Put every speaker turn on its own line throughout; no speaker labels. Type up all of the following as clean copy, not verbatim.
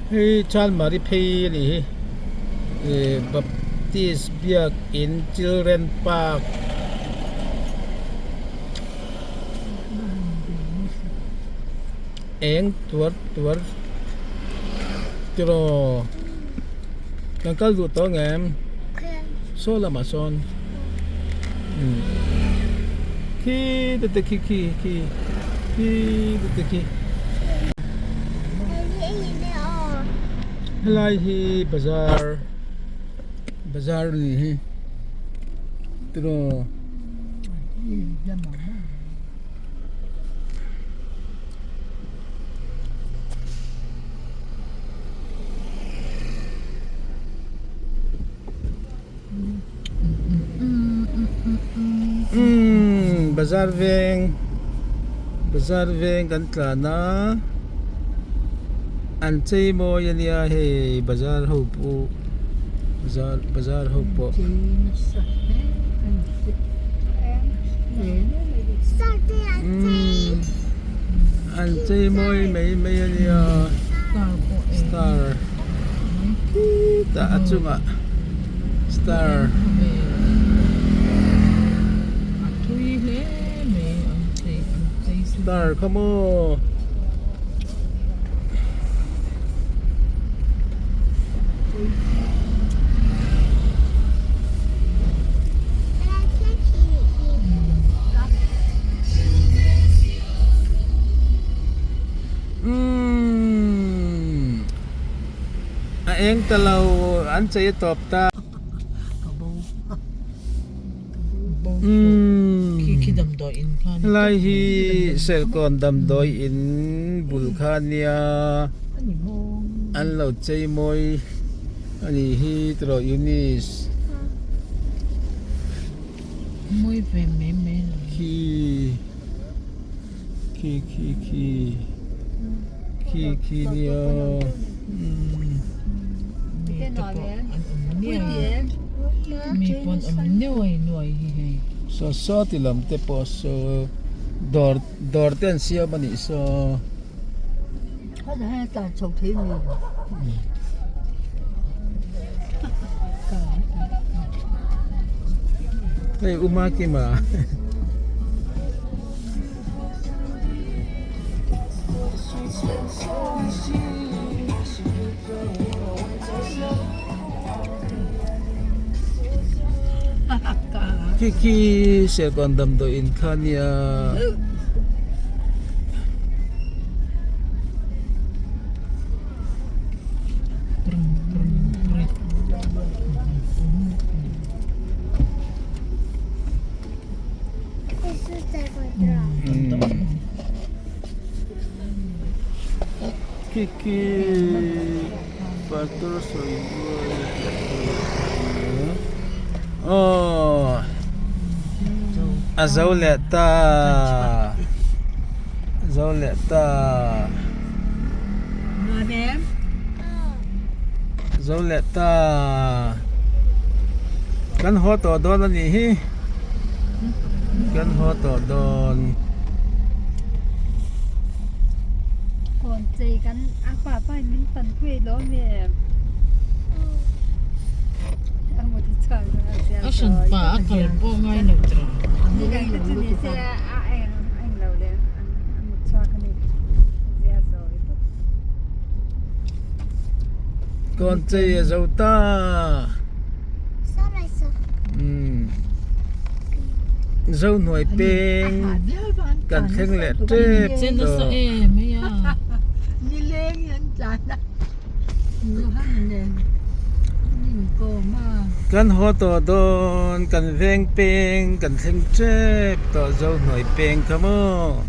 Hei Chanmari phei a nih hi ih Baptist biakin Children Park eng tuar tuar tiraw kan kal duh tawh ang em saw lamah sawn umm khi te te khi khi khi khi te te khi helai hi bazar bazar a nih hi tiraw. Umm bazar veng bazar veng kan tlan a an chei mawi ania hei bazar ho pawh bazar bazar ho pawh. Umm an chei mawi mai mai ania star tah a chungah star star kha maw. Umm a eng ta lo an chei a tawp ta umm helai hi Serkawn damdawi in bul kha a nia an lo chei mawi a nih hi tiraw Eunice. Khi. Khi khi khi khi khi nia saw saw ti lam te pawh saw dawr dawr te an siam a nih saw. Hei Uma Kima. Khi khi Serkawn damdawiin kha nia. Khi khi pastor sawi buai aw a zo leh ta a zo leh ta a zo leh ta kan haw tawh dawn a nih hi. Kan haw tawh dawn.
Kawn chei kan a pa pa in min pan pui lo em.
A hran pa a kal pawh ngai lo tawh.
Kawn chei a zo ta. Zohnuai peng kan thleng leh tep tawh. Kan haw tawh dawn kan veng peng kan thleng tep tawh Zohnuai peng kha maw.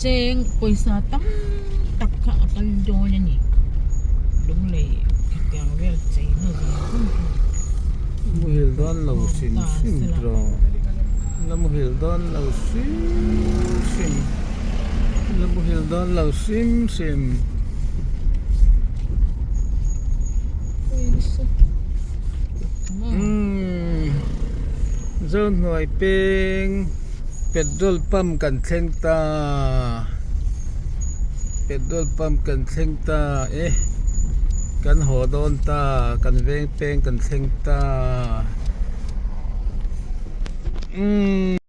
Cheng pawisa tam tak kha a kal dawn a ni. Lunglei khatiang vel chei na zawng zawng kha.
Muhil dawn lo hrim hrim tawh. La muhil dawn lo hrim hrim. La muhil dawn lo hrim hrim. Umm Zohnuai peng petrol pump kan thleng ta petrol pump kan thleng ta e kan haw dawn ta kan veng peng kan thleng ta umm.